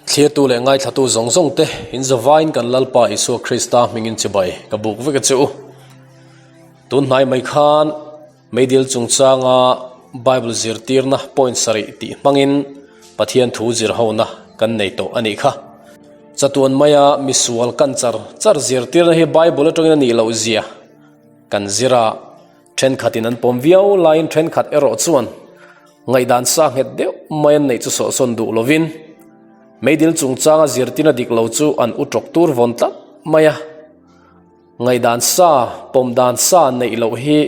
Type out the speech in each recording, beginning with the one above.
Thlirtu leh ngaithlatu zawng zawng te in zavaiin kan Lalpa Isua Krista hmingin chibai ka buk vek a che u. Tun hnai mai khan Meidil chungchanga Bible zirtirna point sarih tih hmangin Pathian thu zirhona kan nei tawh a nih kha. Chatuan maia misual kan char char zirtirna hi Bible atangin a nih loh zia kan zir a, thenkhatin an pawm viau laiin thenkhat erawh chuan ngaihdan sa nghet deuh mai an neih chu sawhsawn duh lovin Meidil chungchanga zirtirna dik lo chu an u tawk tur vawn tlat mai a. Ngaihdan sa, pawm dan sa neih loh hi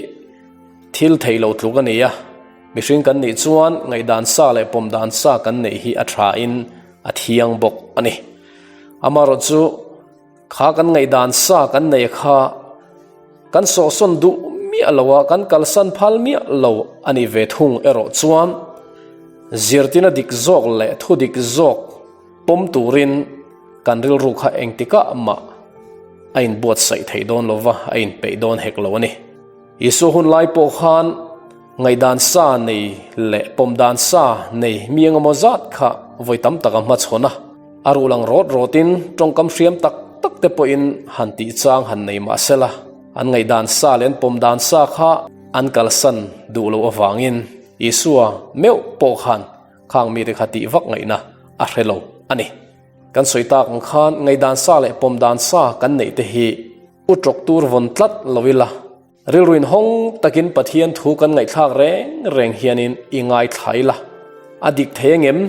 thil theih loh tluk a ni a, mihring kan nih chuan ngaihdan sa leh pawm dan sa kan neih hi a thain a thiang bawk a ni. Amaherawhchu, kha kan ngaihdan sa kan neih kha kan sawhsawn duh miah lo a, kan kalsan phal miah lo a nih ve thung erawh chuan zirtirna dik zawk leh thu dik zawk, Pawm turin kan rilru kha engtikah mah a inbuatsaih theih dawn lo va, a inpeih dawn hek lo a ni. Isua hun lai pawh khan ngaihdan sa nei leh pawm dan sa nei mi engemaw zat kha vawi tam tak a hmachhawn a, a ruh lang rawt rawtin tawngkam hriam tak tak te pawhin han tih chang han nei mah sela, an ngaihdan sa leh an pawm dan sa kha an kalsan duh loh avangin Isua meuh pawh khan Khang mite kha tih vak ngaihna a hre lo a ni. Kan sawi tak ang khan ngaihdan sa leh pawm dan sa kan neih te hi u tawk tur vawn tlat lo ila, rilru inhawng takin Pathian thu kan ngaihthlak reng reng hianin i ngaithla ila. A dik thei angem?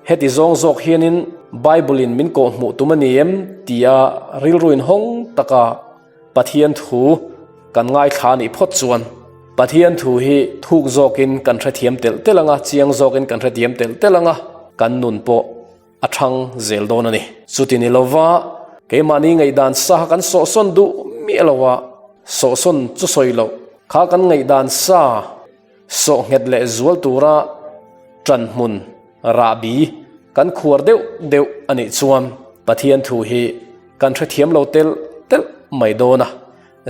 Heti zawng zawk hianin Bible in min kawhhmuh tum a ni em? tia rilru inhawng taka Pathian thu kan ngaithla a nih phawt chuan Pathian thu hi thuk zawkin kan hrethiam telh telh ang a, chiang zawkin kan hrethiam telh telh ang a, kan nun pawh a thang zel dawn a ni. Chuti ni lova keimahni ngaihdan sa kha kan sawhsawn duh miah lo a, sawhsawn chu sawi loh kha kan ngaihdan sa sawh nghet leh zual tura ṭan hmun rahbi kan khuar deuh deuh a nih chuan Pathian thu hi Kan hrethiam lo telh telh mai dawn a,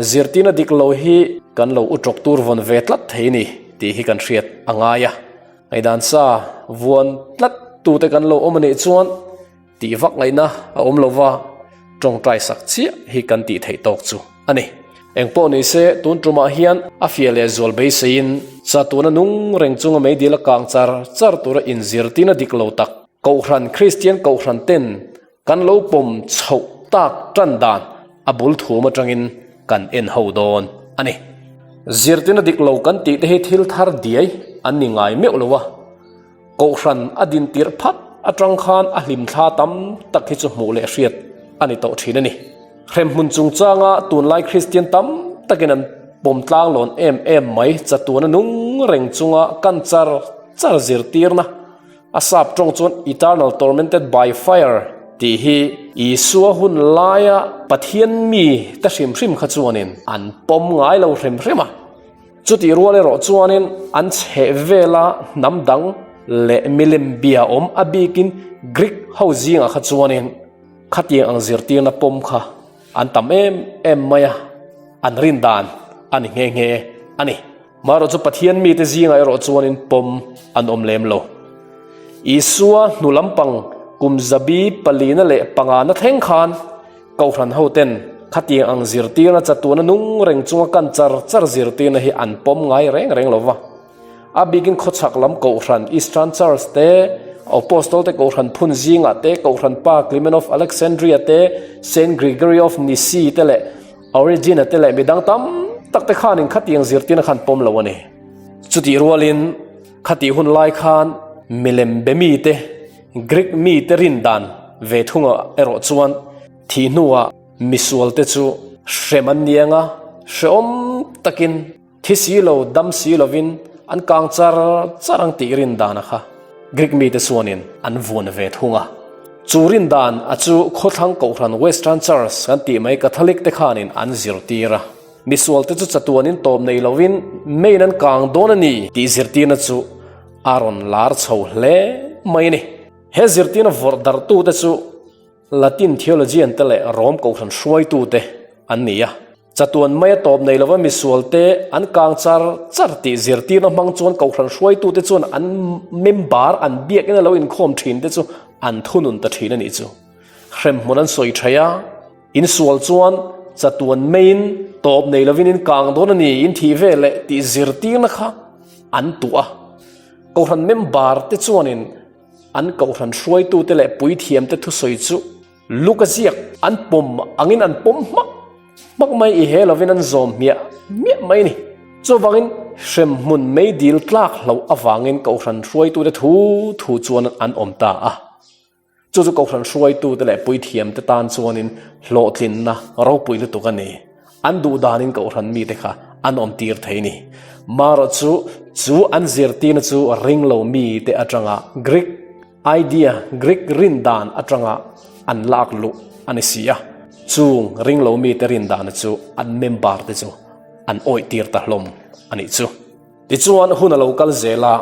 zirtirna dik lo hi kan lo u tawk tur vawn ve tlat thei ni tih hi kan hriat a ngai a. Ngaihdan sa vuan tlat tute kan lo awm a nih chuan tih vak ngaihna a awm lo va, tawngtai sak chiah hi kan tih theih tawk chu a ni. Engpawh ni se, tun tumah hian a fiah leh zual beiseiin chatuna nung reng chunga meidil a kang char char tura inzirtirna dik lo tak Kohhran Kristian Kohhran ten Kan lo pawm chhoh tak tan dan a bul thum atangin kan en ho dawn a ni. Zirtirna dik lo kan tih te hi thil thar diai an ni ngai meuh lo a, Kohhran a din tirh phat atang khan a hlimthla tam tak hi chu hmuh leh hriat a ni tawh thin a ni. Hremhmun chungchanga tunlai Kristian tam takin an pawm tlanglawn em em mai chatuana nung reng chunga kan char char zirtirna A sap tawng chuan Eternal Tormented by Fire tih hi Isua hun laia Pathian mi te hrim hrim kha chuanin an pawm ngai lo hrim hrim a. Chutih rual erawh chuanin an chheh vela hnam dang leh milem bia awm a bikin Greek ho zingah kha chuanin khatiang ang zirtirna pawm kha an tam em em mai a, an rin dan a ni nghe nghe a ni. Marawh chu Pathian mite zingah erawh chuanin pawm an awm lem lo. Isua hnu lampang kum zabi palina leh pangana thleng khan Kohhran hoten khatiang ang zirtirna chatuana nung reng chunga kan char char zirtirna hi an pawm ngai reng reng lo va. A bikin khawchhak lam Kohhran Eastern Church te, Apostol te Kohhran phun zingah te, Kohhran pa Clement of Alexandria te, Saint Gregory of Nyssa te leh Origin-a te leh midang tam tak te khanin khatiang zirtirna khan pawm lo a ni. Chutih rualin khatih hun lai khan milem be mite, Greek mite rin dan ve thunga erawh chuan thih hnuah misualte chu hrem an ni anga hrehawm takin Thi si lo, dam si lovin an kang char char ang tih rin dan a kha Greek mite chuanin an vuan ve thung a. Chu rin dan a chu khawthlang Kohhran Western Church kan tih mai Catholic te khanin an zirtir a. Misualte chu chatuanin tawp nei lovin main an kang dawn a ni tih zirtirna chu a rawn lar chho hle mai a ni. He zirtirna vawrh darhtute chu Latin theologian te leh Rom Kohhran hruaitute an ni a. Chatuan mai a tawp nei lova misualte an kang char char tih zirtirna hmang chuan Kohhran hruaitute chuan an member an biakina lo inkhawm thin te chu an thunun ta thin a nih chu. Hremhmun an sawi thaih a, insual chuan chatuan meiin tawp nei lovin in kang dawn a ni, in thih ve leh tih zirtirna kha an tuah a. Kohhran member te chuanin an kohhran hruaitute leh puithiamte thusawi chu Luka ziak an pawm angin an pawm hmak hmak mai i he lovin an zawm hmiah hmiah mai a ni. Chuvangin hremhmun meidil tlak hloh avangin Kohhran hruaitute thu thu chuan an awm ta a. Chu chu Kohhran hruaitute leh puithiamte tan chuanin hlawhtlinna ropui lutuk a ni. An duh danin Kohhran mite kha an awm tir thei a ni. Marawh chu chu an zirtirna chu ringlo mite atanga Greek Idea, Greek rin dan atanga an lak luh a ni si a, chung ringlo mite rin dana chu an member te chu an awih tir ta hlawm a nih chu. Tichuan hun a lo kal zel a,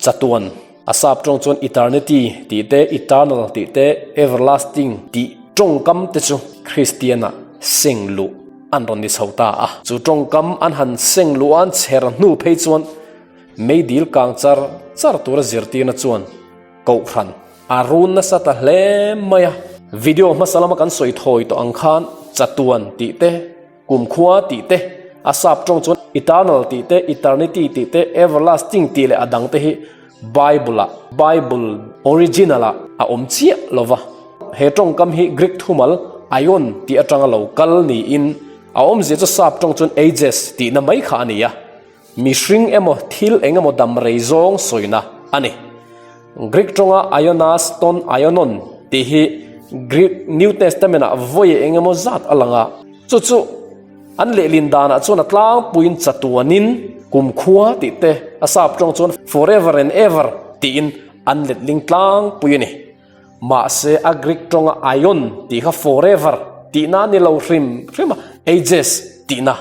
chatuan, a sap tawng chuan eternity tih te, eternal tih te, everlasting tih tawngkam te chu Kristian-ah seng luh an rawn ni chho ta a. Chu tawngkam an han seng luh a, an chher hnu phei chuan Meidil kang char char tura zirtirna chuan Kohhran a run nasa ta hle mai a. Video hmasa lama kan sawi thawi tawh ang khan chatuan tih te, kumkhua tih te, a sap tawng chuan eternal tih te, eternity tih te, everlasting tih leh a dang te hi Bible-ah, Bible original-ah a awm chiah lo va. He tawngkam hi Greek thumal aion tih atanga lo kal niin a awmzia chu sap tawng chuan ages tihna mai kha a ni a. Mihring emaw thil eng emaw dam rei zawng sawina a ni. Greek tawnga aionas ton aionon tih hi Greek New Testament-ah vawi eng emaw zat a lang a. Chu chu an lehlin danah chuan a tlangpuiin chatuanin kumkhua tih te, a sap tawng chuan forever and ever tiin an letling tlangpui a ni. Mahse a Greek tawnga aion tih kha forever tihna a ni lo hrim hrim a, ages tihna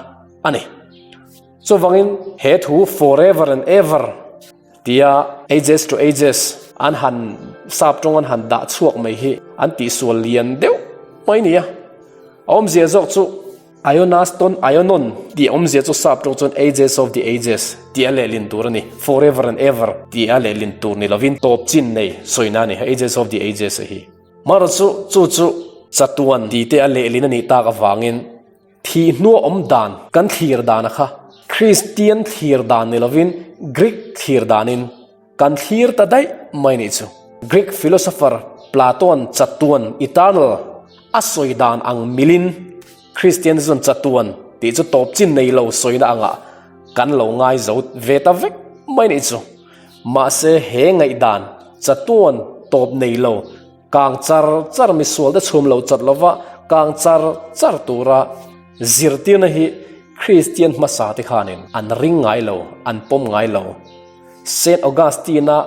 a ni. Chuvangin he thu forever and ever tia ages to ages an han sap tawng an han dah chhuak mai hi an tihsual lian deuh mai nia. A awmzia zawk chu Ionas ton Ionon tih awmzia chu sap tawng chuan ages of the ages tia lehlin tur a ni. Forever and ever tia lehlin tur ni lovin tawp chin nei sawina a ni ages of the ages a hi. Marawh chu chu chu chatuan tih te a lehlin a nih tak avangin Thih hnua awm dan kan thlir dana kha Kristian thlir dan ni lovin Greek thlir danin kan thlir ta daih mai nih chu. Greek philosopher Plato-a'n chatuan, eternal, a sawi dan ang milin Kristian te chuan chatuan tih chu tawp chin nei lo sawina angah kan lo ngai zo ve ta vek mai nih chu. Mahse he ngaihdan chatuan tawp nei lo Kang char char misual te chhum lo chat lova kang char char tura zirtirna hi Kristian hmasa te khanin an ring ngai lo, an pawm ngai lo. Saint Augustine-a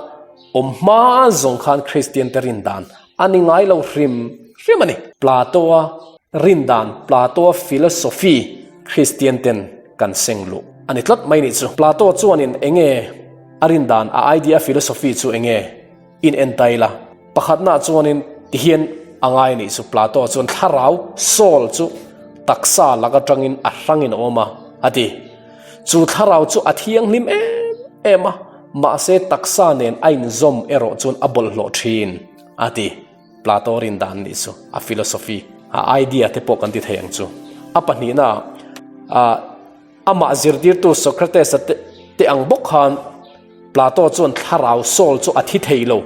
awm hma zawng khan Kristian te rin dan a ni ngai lo hrim hrim a ni. Plato-a rin dan, Plato-a philosophy Kristian ten kan seng luh a ni tlat mai nih chu. Plato chuanin enge a rin dan, a idea, a philosophy chu enge? In entai la, pakhatnaah chuanin tihian a ngai nih chu Plato chuan thlarau, soul, chu taksa lak atangin a hrangin a awm a, a ti. Chu thlarau chu a thianghlim em em a, mahse taksa nen a inzawm erawh chuan a bawlhhlawh thin, a ti. Plato rin dan nih chu a philosophy, a idea te pawh kan ti thei ang chu. A pahnihnaah, ah, Amah zirtirtu Socrates-a te ang bawk khan Plato chuan thlarau, soul, chu a thi thei lo,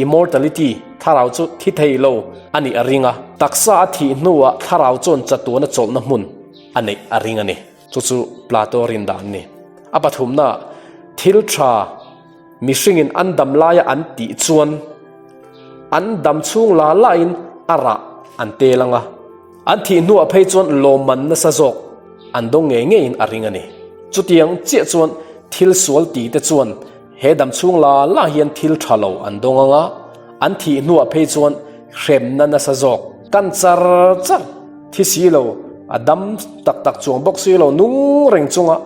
immortality, thlarau chu thi thei lo a nih a ring a. Taksa a thih hnuah thlarau chuan chatuana chawlhna hmun a neih a ring a ni. Chu chu Plato rin dan a ni. A pathumnaah thil tha mihringin an dam laia an tih chuan an dam chhung la lain a rah an tel ang a. An thih hnuah phei chuan lawmman nasa zawk an dawng ngei ngeiin a ring a ni. Chutiang chiah chuan thil sual ti te chuan he dam chhung la la hian thil tha lo an dawng ang a, an thih hnuah phei chuan hremna nasa zawk kan char char thi si lo, a dam tak tak chuang bawk si lo nung reng chunga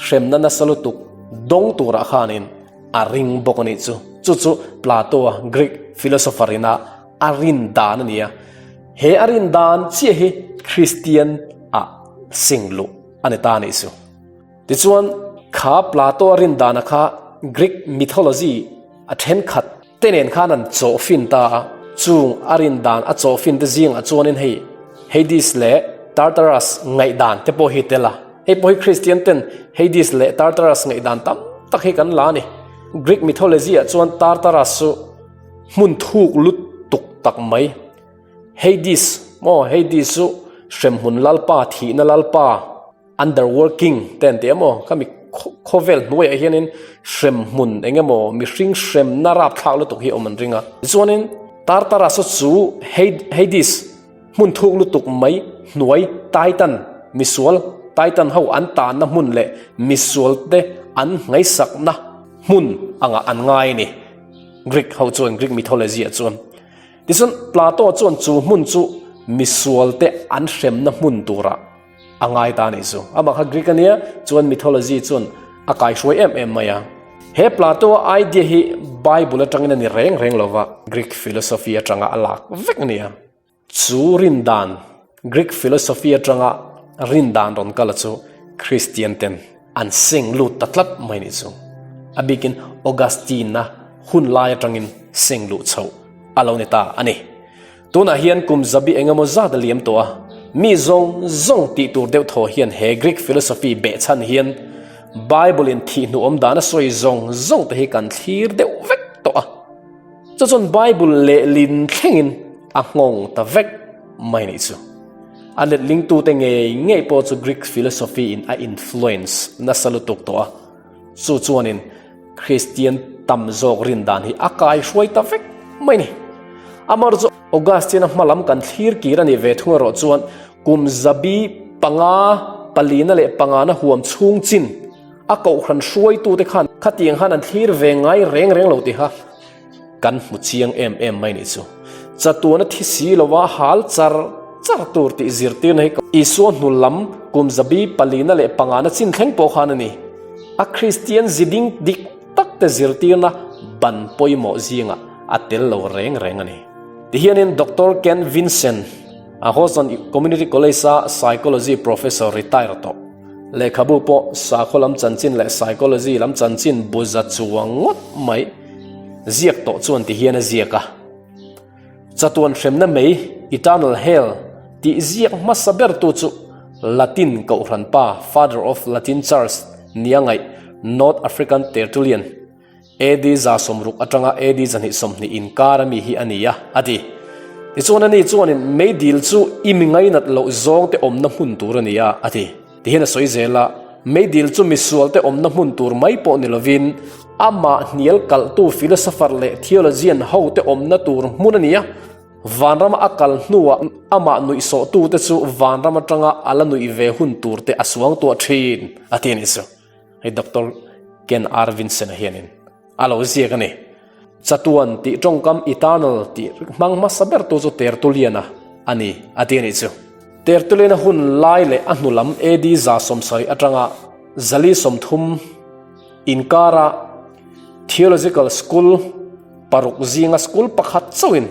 hremna nasa lutuk dawng turah khanin a ring bawk a nih chu. Chu chu Plato-a Greek philosopher ina A rin dan a ni a, he a rin dan chiah hi Kristian ah sing luh a ni ta a nih chu. Tichuan, kha Plato a rin dana kha Greek mythology a thenkhat Te nen khan an chawhfin ta a, chung a rin dan a chawhfin te zingah chuanin hei Hades leh Tartarus ngaihdan te pawh hi tel a. Hei pawh hi Kristian ten Hades leh Tartarus ngaihdan tam tak hi kan la a ni. Greek mythology ah chuan Tartarus chu hmun thuk lutuk tak mai Hades maw Hades chu hremhmun lalpa thihna lalpa Underworld King te an ti emaw khami khawvel hnuaiah hianin hremhmun eng emaw mihring hremna rapthlak lutuk hi awm an ring a. Tichuanin Tartarus chu Hades hmun thuk lutuk mai hnuai Titan misual Titan ho an tanna hmun leh misual te an ngaihsakna hmun angah an ngai a ni. Greek ho chuan Greek mythology ah chuan. Tichuan Plato chuan chu hmun chu misual te an hremna hmun turah A ngai ta anih chu. Amah kha Greek a nia, chuan mythology chuan a kaihruai em em mai a. He Plato-a idea hi Bible atangin a ni reng reng lo va, Greek philosophy atanga a lak vek a ni a. Chu rindan, Greek philosophy atanga rindan rawn kal a chu Christian ten an seng lut ta tlat mai nih chu. A bikin Augustine-a hun lai atangin seng luh chhoh a lo ni ta a ni. Tunah hian kum zabi eng emaw zat a liam tawh a, mi zawng zawng tih tur deuh thaw hian he Greek philosophy behchhan hian Bible in thih hnuawm dan a sawi zawng zawng te hi kan thlir deuh vek tawh a. Chu chuan Bible lehlin thlengin a nghawng ta vek mai nih chu. A letlingtute ngei ngei pawh chu Greek philosophy in a influence nasa lutuk tawh a. Chu chuanin Kristian tam zawk rin dan hi a kai hruai ta vek mai ni. Amar chu Augustine-a hma lam kan thlir kir a nih ve thung erawh chuan kum zabi panga, palina leh pangana huam chhung chin a kohhran hruaitute khan khatiang khan an thlir ve ngai reng reng lo tiha Kan hmu chiang em em mai nih chu. Chatuana thi si lova hal char char tur tih zirtirna hi Isua hnu lam kum zabi palina leh pangana chin thleng pawh khan a ni. A Kristian ziding dik tak te zirtirna ban pawimawh zingah a tel lo reng reng a ni. Tihianin Doctor Ken Vincent a Houston Community College-a Psychology Professor retire tawh. Lehkhabu pawh sakhaw lam chanchin leh psychology lam chanchin bu za chuang ngawt mai ziak tawh chuan ti hian a ziak a. Chatuan hremna mei, eternal hell, tih ziak hmasa bertu chu Latin kohhran pa, Father of Latin Church, nia ngaih North African Tertullian, AD 160 atanga AD 220 inkar ami hi a ni a, a ti. Tichuan ani chuanin meidil chu i mi ngainat loh zawngte awmna hmun tur a ni a, a ti. Tihian a sawi zel a, meidil chu misualte awmna hmun tur mai pawh ni lovin amah hnial kalhtu philosopher leh theologian hote awmna tur hmun a ni a. Vanrama a kal hnuah amah nuihsawhtute chu vanram atanga a la nuih ve hun turte a suangtuah thin, a ti a nih chu. Hei Doctor Ken R. Vincent-a hianin a lo ziak a ni. Chatuan tih tawngkam eternal tih hmang hmasa bertu chu Tertullian-a a ni a ti a nih chu. Tertullian-a hun lai leh a hnu lam AD 170 atanga 430 inkara theological school paruk zinga school pakhat chauhin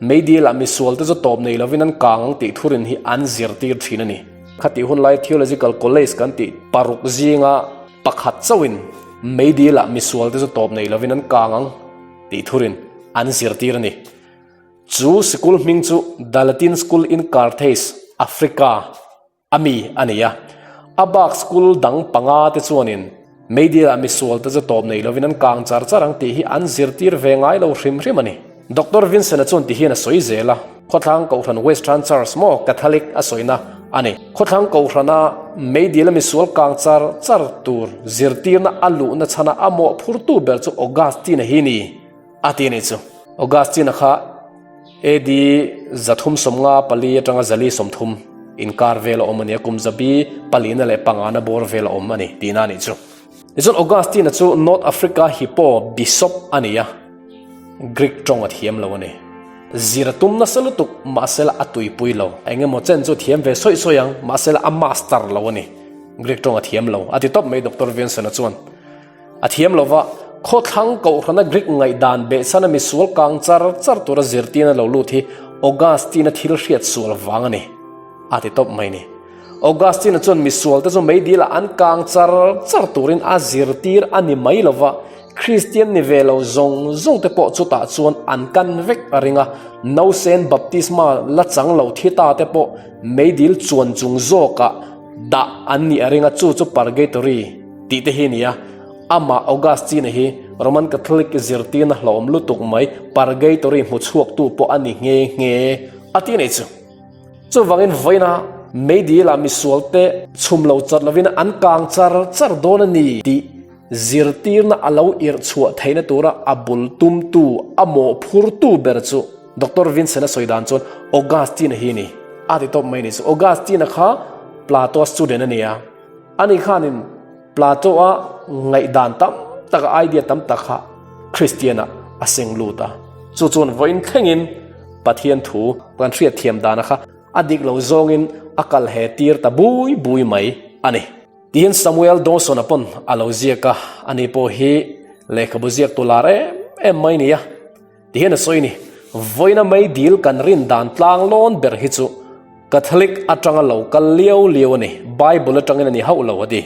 Meidil ah misual te chu tawp nei lovin an kang ang tih thurin hi an zirtir thin a ni. Khatih hun lai Theological College kan tih paruk zinga pakhat chauhin meidil ah misual te chu tawp nei lovin an kang ang tih thurin an zirtir a ni. Chu sikul hming chu The Latin School in Carthage, Africa, A mi a nei a. A bak school dang panga te chuanin media misual te chu tawp nei lovin an kang char char ang tih hi an zirtir ve ngai lo hrim hrim a ni. Doctor Vincent-a chuan ti hian a sawi zel a, Khawthlang Kohhran Western Church maw Catholic a sawina a ni. Khawthlang Kohhrana meidil a misual kang char char tur zirtirna a luhna chhana a mawhphurtu ber chu Augustine-a hi ni. A ti anih chu. Augustine-a kha AD 354 atanga 430 inkar vel a awm a ni a, kum zabi palina leh pangana bawr vel a awm a ni tihna anih chu. Tichuan Augustine-a chu North Africa Hippo bishop a ni a, Greek tawng a thiam lo a ni. Zir a tum nasa lutuk, mahsela a tuipui lo. Eng emaw chen chu thiam ve sawi sawi ang, mahsela a master lo a ni. Greek tawng a thiam lo, a ti tawp mai Doctor Vincent-a chuan. A thiam lo va, khawthlang kohhrana Greek ngaihdan behchhana misual kang char char tura zirtirna lo lut hi Augustine-a thil hriat sual vang a ni, a ti tawp mai ni. Augustine-a chuan misualte chu meidilah an kang char char turin a zirtir a ni mai lo va, Kristian ni ve lo zawng zawng te pawh chutah chuan an kan vek a ring a, nausen baptisma la chang lo thi ta te pawh meidil chuan chung zawkah dah an nih a ring a, chu chu purgatory tih te hi a ni a. Amah Augustine-a hi Roman Catholic zirtirna hlauhawm lutuk mai purgatory hmu chhuaktu pawh a ni nghe nghe a ti nei chu. Chuvangin vawiina meidilah misualte chhum lo chat lovin an kang char char dawn a ni tih zirtirna a lo irh chhuah theihna tura a bul tumtu, a mawhphurtu ber chu Doctor Vincent-a sawi dan chuan Augustine-a hi a ni. A ti tawp mai a ni chu. Augustine-a kha Plato-a student a ni a. Ani khanin Plato-a ngaihdan tam tak, a idea tam tak kha Kristian-ah a seng lut a. Chu chuan vawiin thlengin Pathian thu kan hriat thiam dana kha a dik lo zawngin a kal he tir ta bui bui mai a ni. Tihian Samuel Dawson-a pawn a lo ziak a, ani pawh hi lehkhabu ziaktu lar em em mai nia. Tihian a sawi ni, Vawiina mei dil kan rin dan tlang lawn ber hi chu Catholic atanga lo kal liau liau a ni, Bible atangin a ni hauh lo a ti.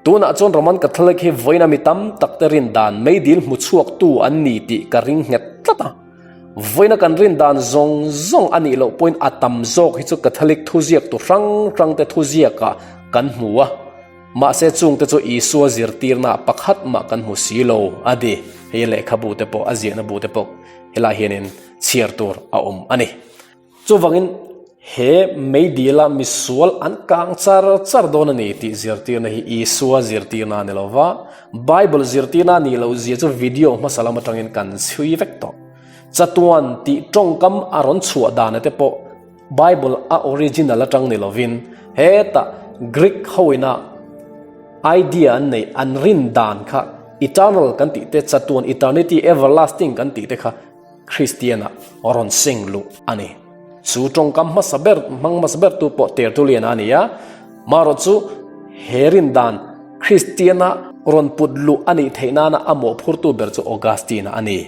Tunah chuan Roman Catholic hi vawiina mi tam tak te rin dan mei dil hmu chhuaktu an ni tih ka ring nghet tlat a. Vawiina kan rin dan zawng zawng a nih loh pawhin a tam zawk hi chu Catholic thuziaktu hrang hrang te thuziakah kan hmu a. Mahse chungte chu Isua zirtirna pakhat mah kan hmu si lo a ti. Hei lehkhabu te pawh a ziahna bu te pawh helai hianin chhiar tur a awm a ni. Chuvangin he meidila misual an kang char char dawn a ni tih zirtirna hi Isua zirtirna a ni lo va, Bible zirtirna a nih loh zia chu video hmasa lam atangin kan chhui vek tawh. Chatuan tih tawngkam a rawn chhuah dana te pawh Bible a original atang ni lovin hetah Greek hoina idea an neih an rin dan kha eternal kan tih te chatuan eternity everlasting kan tih te kha Kristian ah rawn seng luh a ni. Chu tawngkam hmasa ber hmang hmasa ber tu pawh Tertullian a ni a, marawh chu he rin dan Kristian a rawn put luh a nih theih nana a mawhphurtu ber chu Augustine a ni.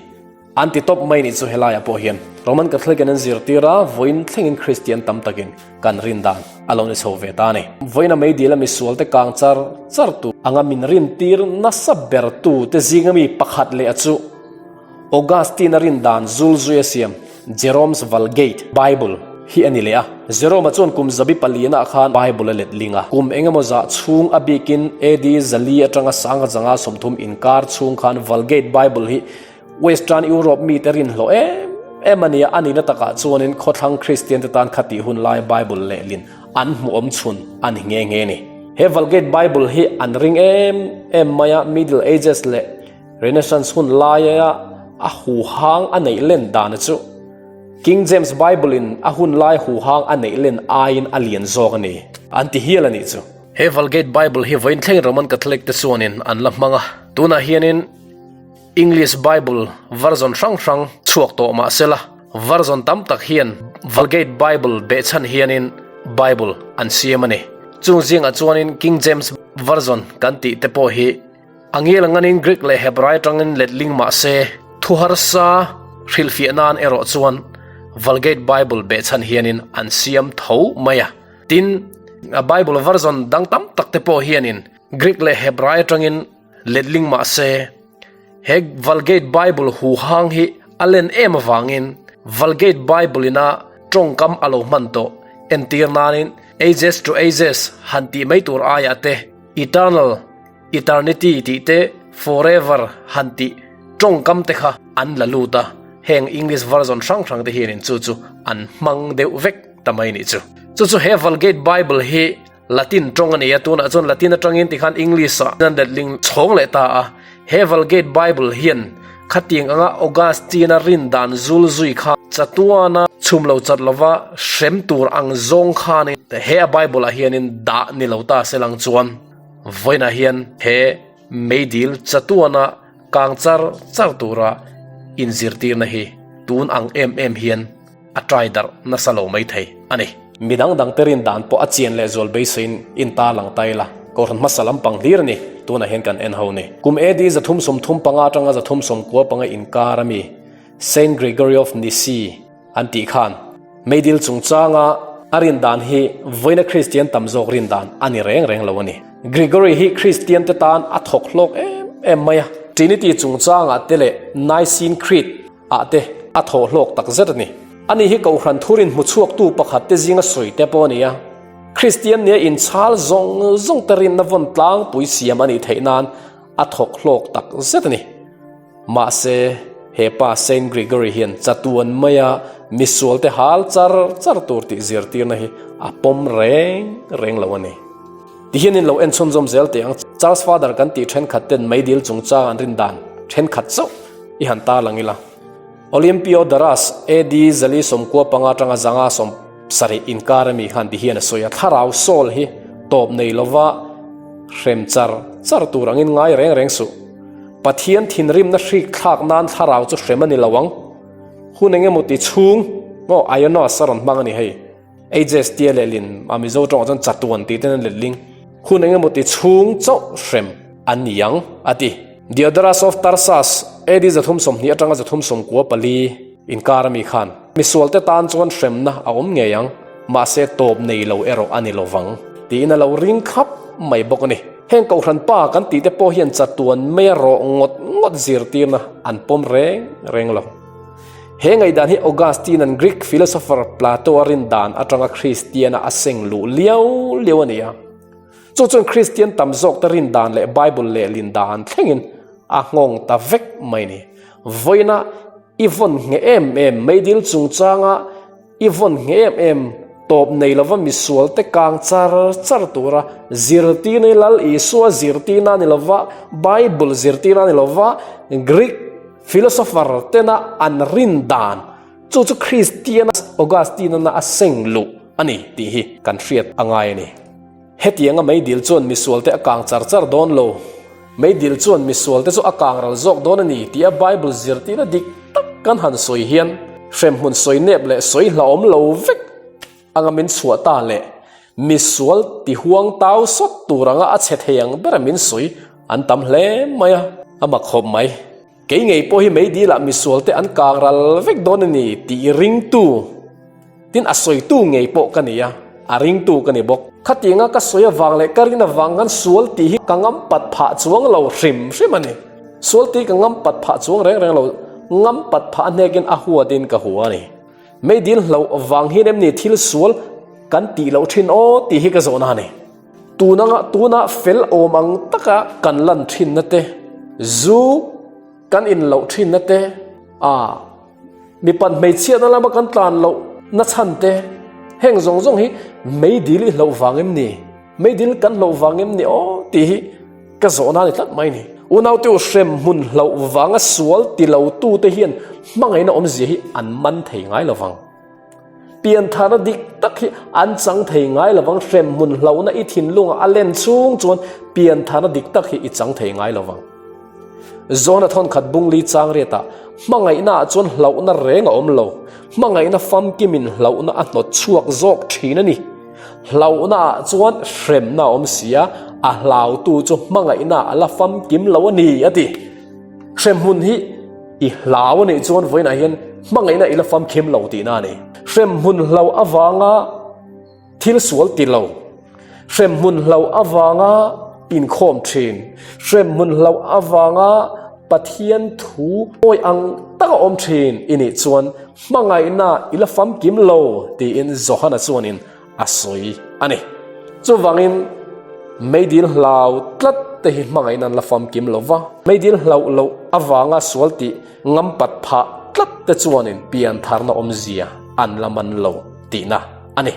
An ti tawp mai nih chu helaiah pawh hian Roman Catholic in an zirtir a, vawiin thlengin Kristian tam takin kan rin dan a lo ni chho ve ta a ni. Vawiin a meidil a misual te kang char char tu anga min rintir nasa ber tu te zinga mi pakhat leh a chu Augustine a rin dan zul zui a siam Jerome's Vulgate Bible hi a ni leh a. Jerome-a chuan kum zabi palianah khan Bible a let ling a, kum engemaw zah chhung a bikin AD zali atanga sanga zanga 30 inkar chhung khan Vulgate Bible hi Western Europe mite rinhlawh em em a nia, a nihna takah chuanin khawthlang Kristiante tan khatih hun laia Bible lehlin an hmuh awm chhun a ni nghe nghe ni. He Vulgate Bible hi an ring em em mai a, Middle Ages leh Renaissance hun laia a huhang a neih len dana chu King James Bible in a hun lai huhang a neih len aiin a lian zawk a ni an ti hial a nih chu. He Vulgate Bible hi vawiin thleng Roman Catholic te chuanin an la hmang a, tunah hianin, English Bible version hrang hrang chhuak tawh mah sela, version tam tak hian Vulgate Bible behchhan hianin Bible an siam a ni. Chung zingah chuanin King James Version kan tih te pawh hi a ngial anganin Greek leh Hebrai atangin letling mah se, thu harsa hrilhfiah nan erawh chuan Vulgate Bible behchhan hianin an siam tho mai a. Tin, Bible version dang tam tak te pawh hianin Greek leh Hebrai atangin Letling mah se, he Vulgate Bible huhang hi a len em avangin Vulgate Bible ina tawngkam a lo hman tawh. Entir nanin Ages to Ages han tih mai tur aiah te Eternal, Eternity tih te Forever han tih tawngkam te kha an la lut a, heng English version hrang hrang te hianin chu chu an hmang deuh vek ta mai nih chu. Chu chu he Vulgate Bible hi Latin tawng a ni a, tunah chuan Latin atangin tikhan English-ah an letling chhawng leh ta a. He Vulgate Bible hian khatiang anga Augustine-a rin dan zul zui kha chatuana chhum lo chat lova hrem tur ang zawng khanin he a Bible-ah hianin dah ni lo ta se lang chuan vawiinah hian he meidil chatuana kang char char tura inzirtirna hi tun ang em em hian a try darh nasa lo mai thei a ni. Mi dang dang te rin dan pawh a chian leh zual beiseiin in tar lang ta ila, Kohhran hmasa lampang hlir a ni, tunah hian kan en ho ni. Kum AD 335 atanga 395 inkar a mi Saint Gregory of Nyssa an tih khan meidil chungchanga a rin dan hi vawiina Kristian tam zawk rin dan a ni reng reng lo a ni. Gregory hi Kristian te tan a thawk hlawk em em mai a. Trinity chungchangah te leh Nicene Creed ah te a thawh hlawk tak zet a ni. Ani hi Kohhran thurin hmuchhuaktu pakhat te zinga sawi te pawh a ni a. Kristian nia inchhal zawng zawng te rinna vawn tlangpui siam a nih theih nan a thawk hlawk tak zet a ni. Mahse, he pa Saint Gregory hian chatuan maia misualte hal char char tur tih zirtirna hi a pawm reng reng lo a ni. Tihian in lo en chhunzawm zel teh ang, Charles Father kan tih thenkhat ten meidil chungchang an rin dan thenkhat chauh i han tarlang ila. Olympio Daras, AD zali 95 atanga zanga 70 inkar ami khan tihian a sawi a, thlarau soul hi tawp nei lova hrem char char tur angin ngai reng reng suh. Pathian thinrimna hrik thlak nan thlarau chu hrem a ni lo ang. Hun engemaw ti chhung, aw Ionos a rawn hmang a ni hei. Ages tia lehlin a Mizo tawngah chuan chatuan tih ten an letling. Hun engemaw ti chhung chauh hrem a ni ang, a ti. Diodorus of Tarsus, AD 320 atanga 394 inkar ami khan, Misualte tan chuan hremna a awm ngei ang, mahse tawp nei lo erawh a ni lovang, tiin a lo ring khap mai bawk a ni. Heng Kohhran pa kan tihte pawh hian chatuan maia rawh ngawt ngawt zirtirna an pawm reng reng lo. He ngaihdan hi Augustine-a'n Greek philosopher Plato-a rin dan atanga Kristiana a seng luh liau liau a ni a. Chu chuan Kristian tam zawkte rin dan leh Bible lehlin dan thlengin a nghawng ta vek mai a ni. Vawiina i vawn ngheh em em meidil chungchanga I vawn nghe em em, tawp nei lova misualte kang char char tura zirtirna hi Lal Isua zirtirna a ni lova, Bible zirtirna a ni lova, Greek philosopher tena an rin dan chu chu Kristiana Augustine-ana a seng luh a ni tih hi kan hriat a ngai a ni. Hetianga meidil chuan misualte a kang char char dawn lo. Meidil chuan misualte chu a kang ral zawk dawn a ni tia Bible zirtirna dik tak kan han sawi hian hremhmun sawi nep leh sawi hlauhawm lo vek anga min chhuah ta leh misual ti huang tau sawt tur anga a chhe thei ang bera min sawi an tam hle mai a, a mak khawp mai. Kei ngei pawh hi meidilah misualte an kang ral vek dawn a ni tih ringtu. Tin, a sawitu ngei pawh ka ni a, a ringtu ka ni bawk. Khatianga ka sawi avang leh ka rin avang khan sual tih hi ka ngam pat phah chuang lo hrim hrim a ni. Sual tih ka ngam pat phah chuang reng reng lo, ngam pat phah hnekin a huatin ka hua a ni. Meidil hloh vang hian em ni thil sual kan tih loh thin aw tih hi ka zawhna a ni. Tunanga tuna fel awm ang taka kan lan thinna te, zu kan in loh thinna te, a. Mipat hmeichhiatna lama kan tlan loh na chhan te, heng zawng zawng hi meidil i hloh vang em ni? Meidil kan hloh vang em ni aw tih hi ka zawhna a ni tlat mai ni. Unaute u hrem hmun hloh vanga sual ti lo tute hian hmangaihna awmzia hi an man thei ngai lo vang. Piantharna dik tak hi an chang thei ngai lo vang, hrem hmun hlohna i thinlungah a len chhung chuan piantharna dik tak hi i chang thei ngai lo vang. Zawna thawnkhat bungli chang riatah hmangaihnaah chuan hlauhna reng a awm lo, hmangaihna famkimin hlauhna a hnawt chhuak zawk thin a ni. Hlauhnaah chuan hremna a awm si a, a hlautu chu hmangaihnaah a la famkim lo a ni, a ti. Hremhmun hi i hlau a nih chuan vawiinah hian hmangaihna i la famkim lo tihna a ni. Hremhmun hlau avanga thil sual ti lo, hremhmun hlau avanga inkhawm thin, hremhmun hlau avanga Pathian thu awi ang taka awm thin i nih chuan hmangaihna i la famkim lo tiin Johana chuanin a sawi a ni. Chuvangin meidil hlau tlat te hi hmangaihna an la famkim lo va, meidil hlauh loh avanga sual tih ngam pat phah tlat te chuanin piantharna awmzia an la man lo tihna a ni.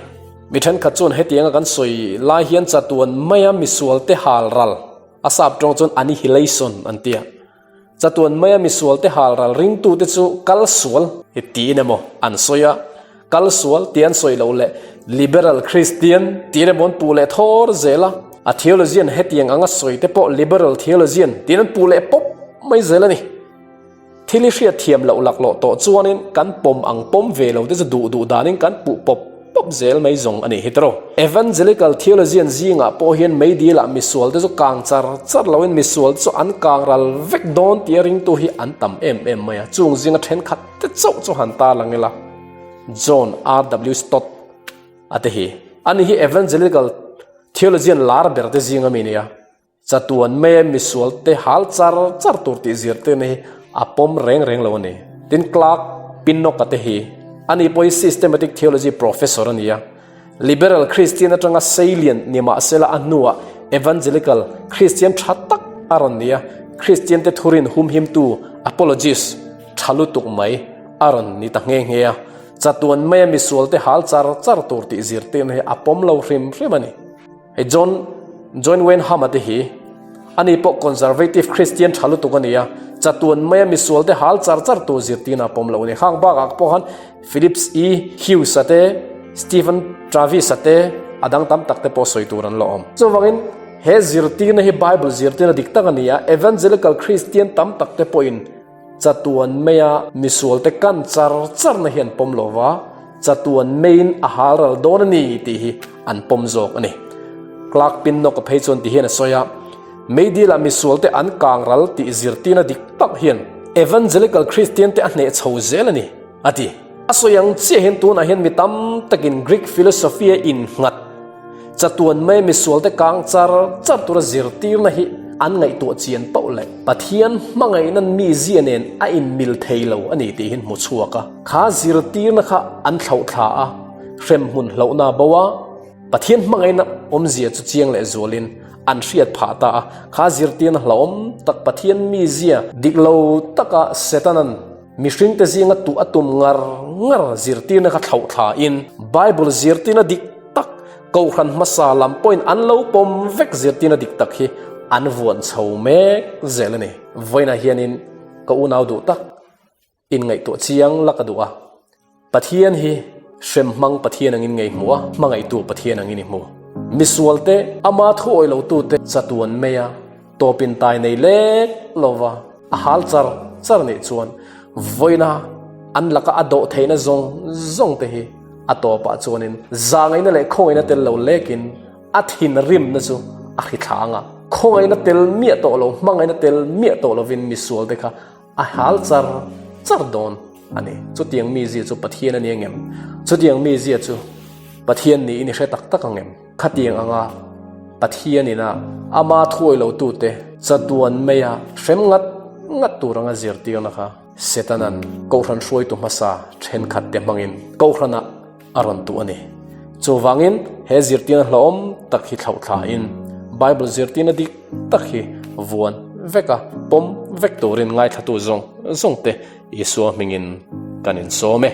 Mi thenkhat chuan hetianga kan sawi lai hian chatuan maia misualte hal ral, a sap tawng chuan annihilation an ti a. Chatuan maia misualte hal ral ringtute chu kal sual hi tiin emaw an sawi a, kal sual tih an sawi loh leh liberal Christian tiin emaw an puh leh thawr zel a, a theologian hetiang anga sawi te pawh liberal theologian tiin an puh leh pawp mai zel a ni. Thil i hriat thiam loh laklawh tawh chuanin kan pawm ang pawm ve lo te chu duh duh danin kan puh pawp pawp zel mai zawng a nih hi tawh. Evangelical theologian zingah pawh hian meidilah misual te chu kang char char loin misual te chu an kang ral vek dawn tia ringtu hi an tam em em mai a, chung zinga thenkhat te chauh chu han tarlang ila John RW Stott a te hi. Ani hi Evangelical theologian lar ber te zinga mi nia. Chatuan maia misualte hal char char tur tih zirtirna hi a pawm reng reng lo a ni. Tin, Clark Pinnock-a te hi ani pawh hi Systematic Theology Professor a ni a. Liberal Christian atanga seilian ni mahsela a hnuah Evangelical Christian tha tak a rawn ni a, Christian te thurin humhimtu apologist tha lutuk mai a rawn ni ta nghe nghe a. Chatuan maia misualte hal char char tur tih zirtirna hi a pawm lo hrim hrim a ni. Hei John John Wayne Hama te hi ani pawh Conservative Christian tha lutuk a ni a, chatuan maia misualte hal char char tur zirtirna a pawm lo a ni. Khang bakah pawh khan Phillips E. Hughes-a te, Stephen Travis-a te, a dang tam tak te pawh sawi tur an la awm. Chuvangin he zirtirna hi Bible zirtirna dik tak a ni a, Evangelical Christian tam tak te pawhin Chatuan meia misualte kan char charna hi an pawm lo va, chatuan meiin a hal ral dawn a ni tih hi an pawm zawk a ni. Clark Pinnock-a phei chuan ti hian a sawi a, Meidilah misualte an kang ral tih zirtirna dik tak hian Evangelical Christian-te a hneh chho zel a ni, a ti. A sawi ang chiah hian tunah hian mi tam takin Greek philosophy-a innghat Chatuan mai misualte kang char char tura zirtirna hi an ngaihtuah chian pauh leh Pathian hmangaihna mizia nen a inmil thei lo a ni tih hi hmu chhuak a. Kha zirtirna kha an thlauhthla a, hremhmun hlauhna bo a, Pathian hmangaihna awmzia chu chiang leh zualin an hriat phah ta a. Kha zirtirna hlauhawm tak Pathian mizia dik lo taka Setanan mihringte zinga tuh a tum ngar ngar zirtirna kha thlauhthlain Bible zirtirna dik tak, Kohhran hmasa lam pawhin an lo pawm vek zirtirna dik tak hi an vuan chho mek zel a ni. Vawiinah hianin ka unau duh tak inngaihtuah chiang la ka duh a, Pathian hi hrem hmang Pathian angin ngei hmu a, hmangaihtu Pathian angin i hmu. Misualte, ama thu awih lotute chatuan mai a, tawpin tai nei lek lova a hal char char nih chuan vawiina an laka a dawh theihna zawng zawng te hi a tawpah chuanin zahngaihna leh khawngaihna tel lo lekin a thinrimna chu a hrithla ang a, khawngaihna tel miah tawh lo, hmangaihna tel miah tawh lovin misual te kha a hal char char dawn a ni. Chutiang mizia chu Pathian a ni ang em? Chutiang mizia chu Pathian niin i hre tak tak ang em? Khatiang anga Pathian ina ama thuawi lotute chatuan maia hrem ngat ngat tur anga zirtirna kha Setanan Kohhran hruaitu hmasa thenkhatte hmangin Kohhranah a rawn tuh a ni. Chuvangin he zirtirna hlauhawm tak hi thlauhthlain Bible zirtirna dik tak hi vuan vek a, pawm vek turin ngaithlatu zawng zawngte Isua hmingin kan insawm e.